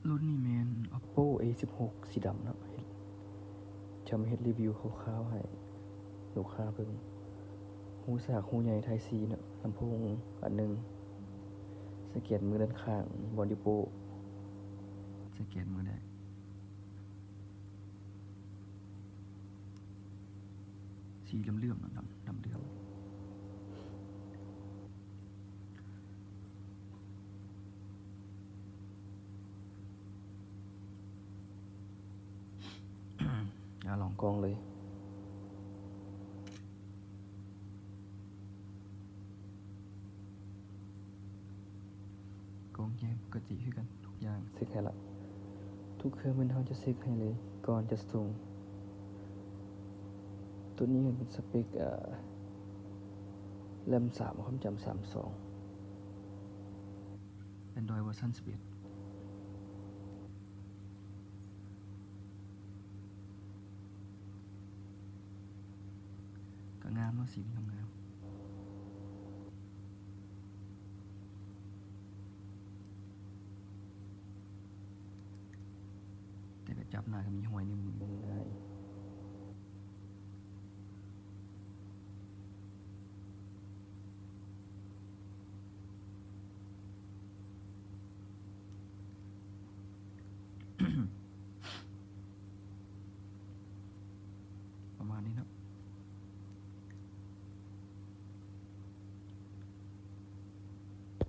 ລຸ້ນນີ້ແມ່ນ Oppo A ສິບຫົກ ສີດຳເນາະ. ຈະມາເຮັດຣີວິວຄ່າວໆໃຫ້ລູກຄ້າເບິ່ງ. ຮູສາກຮູໃຫຍ່ Type C ເນາະ, ລຳໂພງອັນໜຶ່ງ, ສະແກນມືດ້ານຂ້າງ, ມີບ່ອນນິ້ວໂປ້ງ, ສະແກນມືໄດ້. ສີເຫຼືອມໆ ດຳ ດຳເຫຼືອມ. ອາ ລອງກ້ອງເລີຍ. ກ້ອງແຈ້ງປົກກະຕິຄືກັນທຸກຢ່າງ. ເຊັກໃຫ້ລະ. ທຸກເຄື່ອງແມ່ນເຮົາຈະເຊັກໃຫ້ເລີຍກ່ອນຈະສົ່ງ. ໂຕນີ້ເປັນສະເປັກ ເອີ ແຣມສາມ ຄວາມຈຳສາມສອງ Android ເວີຊັນສິບເອັດ. ກໍງາມເນາະ, ສີນີ້ງາມໆ. ແຕ່ກໍຈັບໜ້າກໍມີຮອຍນິ້ວມື. ອືມ